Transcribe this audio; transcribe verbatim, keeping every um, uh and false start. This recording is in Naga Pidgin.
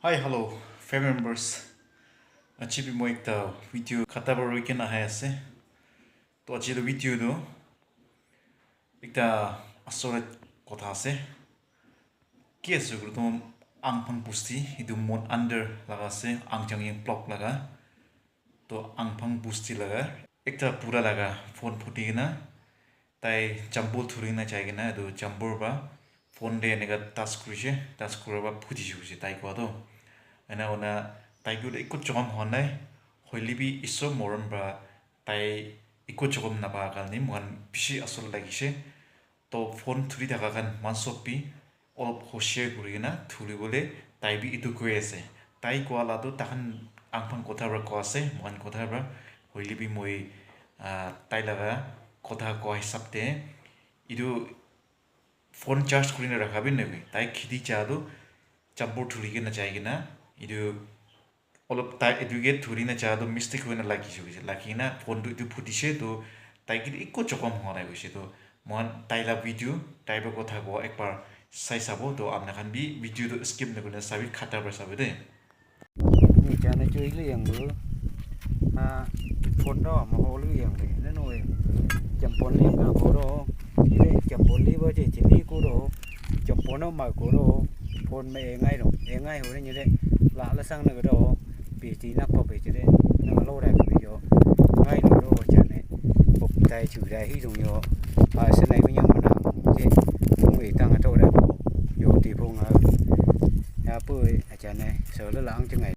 Hi, hello, family members. Aji bi moi ekta video khata para roi kena ahi ase. To aji etu video tu ekta asole kotha ase. Ki ase koile tu Angphang busti, etu Mon under laga ase, Angchangyin block laga. To Angphang busti laga ekta bura laga phone phuti kena tai jambul thuri kena jai kena etu jambul para phone te eneka touch kurishe, touch kura para phutishe koishe tai koa toh. Ena hoina tai ke eku jokhom hua nai, hoile bi Isor morom para tai eku jokhom napa karne moikhan bishi asol lagishe. To phone thuri thaka khan moikhan sob bi olop hoshiar kuri kena thuri bole tai bi etu koi ase. Tai koa la toh takhan Angphang kotha para koa ase, moikhan kotha para hoile bi moi, ah, tai laga kotha koa hisab te etu phone charge kuri na rakha bi nahoibi. Tai kheti ja toh jambul thuri kena jai kena etu olop tai etu ke thuri na ja toh mistake hoi na lagi se koishe. Lagi kena phone tu etu phutishe toh tai ke eku jokhom hua nai koishe. Toh moikhan tai la video, tai para kotha koa ekbar sai sabo. Toh apna khan bi video tu skip na kuri na sabi, khata para sabi de. Ni jana chu ile yang lu. Ah, phone do ma ho lu yang le. Na no e. Jam phone ni ka ko ro. Ile jam phone ni ba je je ni ko ro. Jam phone ma ko ro. Phone me e ngai ro. E ngai ho ni le. La la sang na ko ro. Pe ti na ko pe je le. Na lo ra ko yo. Ngai lo ro ja ne. Bok tai chu ra hi dong yo. A sa nai mi yang ma na. Je. Phone e tang to ra ko. Yo ti phone a. Ya pu e a ja ne. So la la ang je ngai.